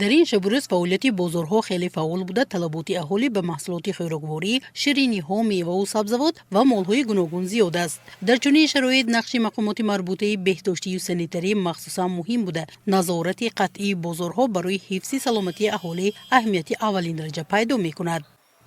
Дар ин шабу рӯз фаъолияти бозорҳо хеле фаъол буда, талаботи аҳолӣ ба маҳсулоти хӯрокворӣ, шириниҳо, меваву сабзавот ва молҳои гуногун зиёд аст. Дар чунин шароит нақши мақомоти марбутаи беҳдоштию санитарӣ махсусан муҳим буда, назорати қатъии бозорҳо барои ҳифзи саломатии аҳолӣ аҳамияти аввалиндараҷа пайдо мекунад.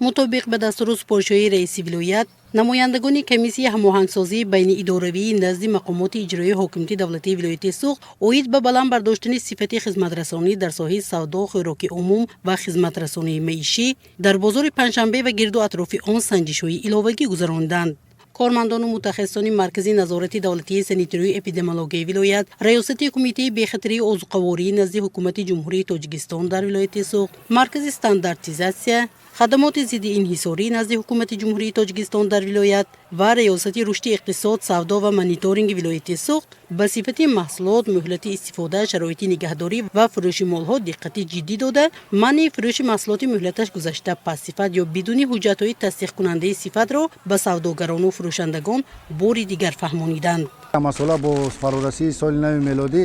Мутобиқ ба дастуру супоришҳои раиси вилоят, намояндагони комиссияи ҳамоҳангсозии байниидоравии назди мақомоти иҷроии ҳокимияти давлатии вилояти Суғд оид ба баланд бардоштани сифати хизматрасонӣ дар соҳаи савдо, хӯроки умум ва хизматрасонии маишӣ дар бозори Панҷшанбе ва гирду атрофи он санҷишҳои иловагӣ гузарониданд. Кормандону мутахассисони Маркази назорати давлатии санитарию эпидемиологияи вилоят, Раёсати кумитаи бехатарии озуқаворӣ назди Ҳукумати Ҷумҳурии Тоҷикистон дар вилояти Суғд, Маркази стандартизатсия, хадамоти зидди инҳисорӣ назди Ҳукумати Ҷумҳурии Тоҷикистон дар вилоят ва Раёсати рушди иқтисод, савдо ва мониторинги вилояти Суғд ба сифати маҳсулот, муҳлати истифода, шароити нигаҳдорӣ ва фурӯши молҳо диққати ҷиддӣ дода, манъи фурӯши маҳсулоти муҳлаташ гузашта, пастсифат ё бидуни ҳуҷҷатҳои тасдиқкунандаи сифатро ба савдогарону фурӯшандагон бори дигар фаҳмониданд. Масъала бо фарорасии соли нави мелодӣ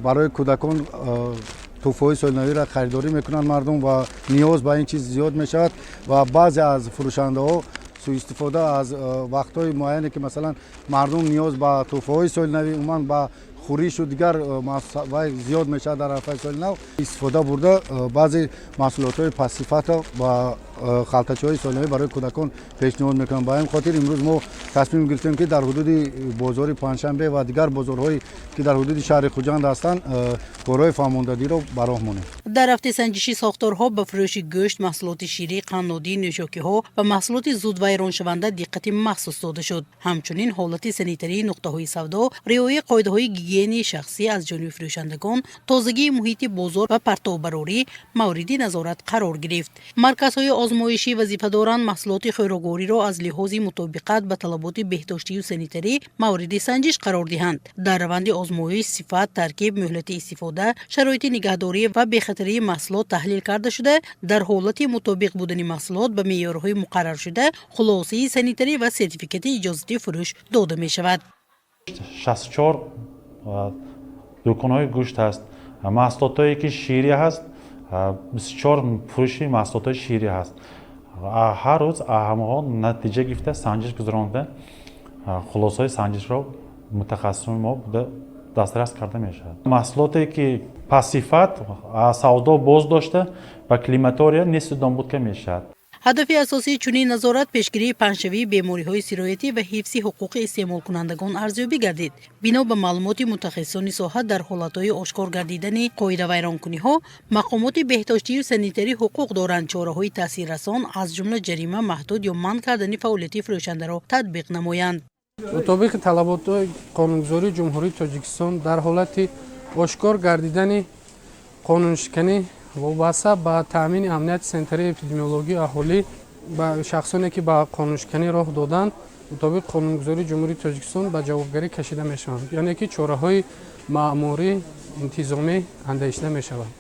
барои кӯдакон тӯҳфаҳои солинавиро харидорӣ мекунанд мардум ва ниёз ба ин чиз зиёд мешавад. Ва баъзе аз фурӯшандаҳо сӯистифода аз вақтҳои муайяне, ки масалан мардум ниёз ба тӯҳфаҳои солинавӣ, умуман ба хӯришу дигар вай зиёд мешавад дар арафаи соли нав, истифода бурда, баъзе маҳсулотҳои пастсифатро ба халтачаҳои солинавӣ барои кӯдакон пешниҳод мекунанд. Ба ҳамин хотир имрӯз мо тасмим гирифтем, ки дар ҳудуди бозори Панҷшанбе ва дигар бозорҳое, ки дар ҳудуди шаҳри Хуҷанд ҳастанд, корҳои фаҳмондадиро ба роҳ монем. Дар рафти санҷиши сохторҳо ба фурӯши гӯшт, маҳсулоти ширӣ, қаннодӣ, нӯшокиҳо ва маҳсулоти зудвайроншаванда диққати махсус дода шуд. Ҳамчунин ҳолати санитарии нуқтаҳои савдо, риояи қоидаҳои гигиенаи шахсӣ аз ҷониби фурӯшандагон, тозагии муҳити бозор ва партовбарорӣ мавриди назорат қарор гирифт. Марказҳои озмоишӣ вазифа доранд, маҳсулоти хӯроквориро аз лиҳози мутобиқат ба талаботи беҳдоштию санитарӣ мавриди санҷиш қарор диҳанд. Дар раванди озмоиш сифат, таркиб, муҳлати истифода, шароити нигаҳдорӣ ва бехатарии маҳсулот таҳлил карда шуда, дар ҳолати мутобиқ будани маҳсулот ба меъёрҳои муқарраршуда хулосаи санитарӣ ва сертификати иҷозати фурӯш дода мешавад. 64 дуконҳои гӯшт ҳаст, маҳсулотҳое ки ширӣ ҳаст, 24 фурӯши маҳсулотҳои ширӣ ҳаст. Ҳар рӯз ҳамаҳо натиҷа гирифта, санҷиш гузаронда, хулосаҳои санҷишро мутахассисони мо буда дастрас карда мешавад. Маҳсулоте ки пастсифат савдо боз дошта, ба крематория несту нобуд мешавад. Ҳадафи асосии чунин назорат пешгирии паҳншавии бемориҳои сироятӣ ва ҳифзи ҳуқуқи истеъмолкунандагон арзёбӣ гардид. Бино ба маълумоти мутахассисони соҳа, дар ҳолатҳои ошкор гардидани қоидавайронкуниҳо мақомоти беҳдоштию санитарӣ ҳуқуқ доранд, чораҳои таъсиррасон, аз ҷумла ҷарима, маҳдуд ё манъ кардани фаъолияти фурӯшандаро татбиқ намоянд. Мутобиқи талаботҳои қонунгузории Ҷумҳурии Тоҷикистон, дар ҳолати ошкор гардидани қонуншиканӣ вобаста ба таъмини амнияти санитарии эпидемиологии аҳолӣ, ба шахсоне, ки ба қонуншиканӣ роҳ доданд, мутобиқи қонунгузории Ҷумҳурии Тоҷикистон ба ҷавобгарӣ кашида мешаванд, яъне ки чораҳои маъмурӣ интизомӣ андешида мешавад.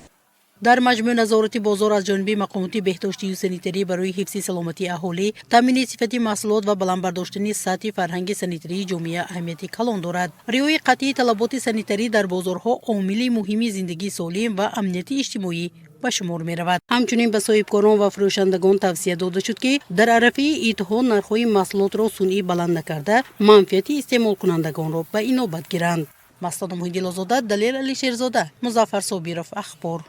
Дар маҷмӯъ, назорати бозор аз ҷониби мақомоти беҳдоштию санитарӣ барои ҳифзи саломатии аҳолӣ, таъмини сифати маҳсулот ва баланд бардоштани сатҳи фарҳанги санитарии ҷомеа аҳамияти калон дорад. Риояи қатъии талаботи санитарӣ дар бозорҳо омили муҳими зиндагии солим ва амнияти иҷтимоӣ ба шумор меравад. Ҳамчунин ба соҳибкорон ва фурӯшандагон тавсия дода шуд, ки дар арафаи идҳо нархҳои маҳсулотро сунъӣ баланд накарда, манфиати истеъмолкунандагонро ба инобат гиранд. Мастона Муҳиддилозода, Далер Алишерзода, Музаффар Собиров, «Ахбор».